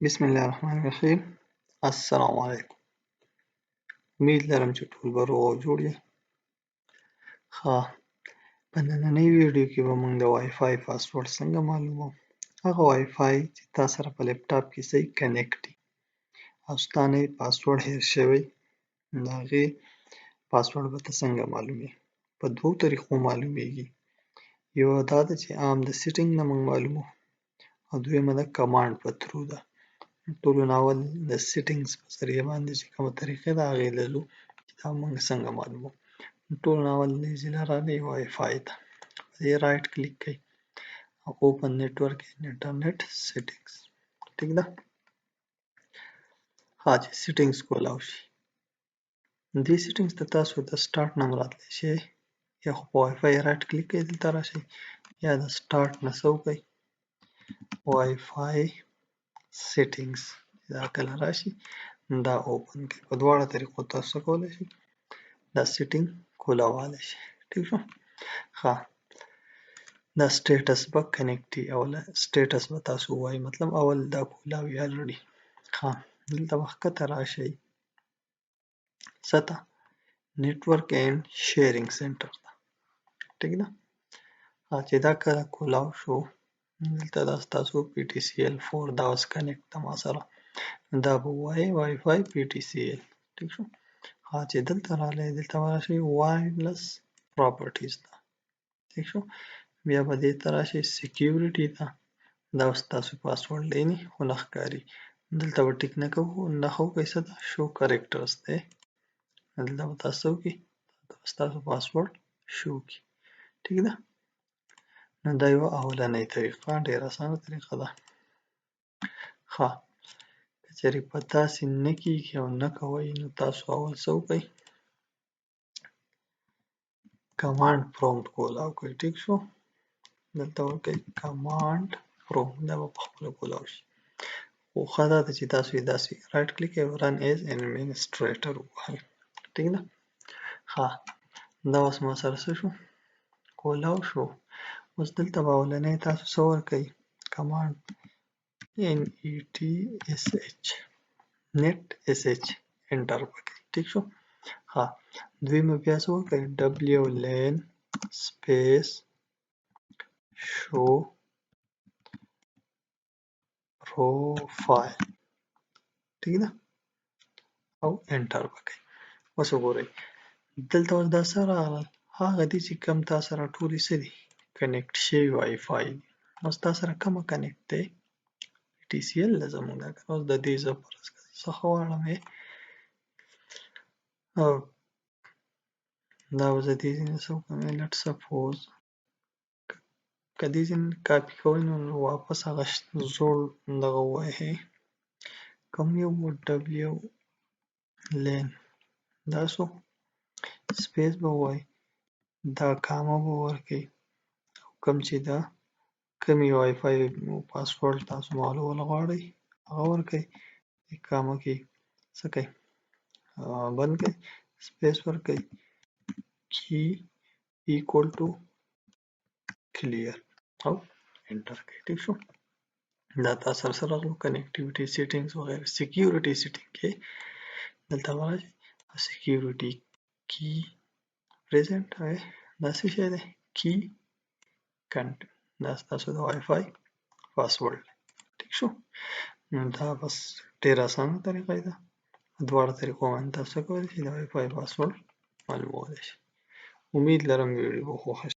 بسم الله الرحمن الرحیم. السلام علیکم. امید لرم چې ټول به روغ او جوړ یئ. ښه، په نننۍ ویډیو کې به موږ د وای فای پاسورډ څنګه معلوموو، هغه وای فای چې تا سره په لپټاپ کې صحیح connect او ستا نه یې پاسورډ هېر شوی، د هغې پاسورډ به ته څنګه معلوموې؟ په دوو طریقو معلومیږي. یوه دا ده چې عام د setting نه موږ معلوموو او دویمه د command په through ده. ټولو نه اول د settings په ذریعه باندې چې کومه طریقه ده هغې له ځو چې دا موږ څنګه معلوموو. ټولو نه اول دې ځای له راغلې وای فای ته، په دې right click کوئ او open network and internet settings. ټیک ده؟ ها، چې settings کولاو شي، دې settings ته تاسو د start نه هم راتلی شئ، یا خو په وای فای right click کوئ، دلته راشئ، یا د start نه څه وکړئ، وای فای settings. دا کله راشي دا open کړئ. په دواړه طریقو تاسو څه کولی شئ؟ دا setting کولاوالی شئ. ټیک شو؟ ښه، دا status به connect، اوله status به تاسو ووایئ، مطلب اول دا کولاوي already. ښه، دلته به ښکته راشئ څه ته؟ network and sharing center ته. ټیک ده؟ چې دا کله کولاو شو، دلته دا ستاسو PTCL 4 دا اوس connect ده ما سره، دا به ووایي وای فای PTCL. ټیک شو؟ ها، چې دلته راغلی، دلته به راشئ wireless properties ته. ټیک شو؟ بیا به دې ته راشئ security ته. دا اوس ستاسو پاسورډ دی خو نه ښکاري. دلته به ټیک نه کوو، نښه وکړئ څه ده؟ show characters دی. دلته به تاسو څه وکړئ؟ ستاسو پاسورډ شو کړي. ټیک ده؟ نو دا یوه اولنۍ طریقه، ډېره اسانه طریقه ده. ښه، که چېرې په تاسې نه کیږي او نه کوئ، نو تاسو اول څه وکړئ؟ command prompt کولاو کړئ. ټیک شو؟ دلته ورکړئ command prompt، دا به په خپله کولاو شي. خو ښه دا ده چې تاسو یې داسې right click او run as administrator ووهئ. ټیک ده؟ ښه، دا اوس ما سره څه شو؟ کولاو شو. اوس دلته به اولنی تاسو څه ورکئ؟ command NETSH، net SH، enter وکړئ. ټیک شو؟ ښه، دویمه بیا څه وکړئ؟ wlan space show profile. ټیک ده؟ او enter وکړئ. اوس وګورئ دلته اوس دا څه راغلل؟ هغه دي چې کوم تا سره ټولې څه دي؟ connect شوي وای فای دي. اوس تا سره کومه connect دی؟ TCL ده زموږ. دا اوس د دې زه فرض څه غواړم او دا به زه دې ځای نه څه وکړم؟ let suppose که دې ځای نه کاپي کوئ نو واپس هغه زوړ دغه ووهئ، کوم یو؟ wlan دا څو space به ووایئ، دا کامه به ورکړئ، کوم چې دا کومې وای فای پاسورډ تاسو معلومول غواړئ هغه ورکړئ، کامه کې څه کوئ؟ بند کړئ، space ورکړئ، key equal to clear او enter کړئ. ټیک شو؟ دا تاسو سره سره راغلو connectivity settings وغیره. security setting کې دلته به راشئ security key present. دا څه شی دی؟ key content، دا ستاسو د وای فای پاسورډ دی. ټیک شو؟ نو دا بس ډېره اسانه طریقه ده. دواړه طریقو باندې تاسو کولی شئ د وای فای پاسورډ معلومولی شئ. امید لرم ویډیو به خوښه شي.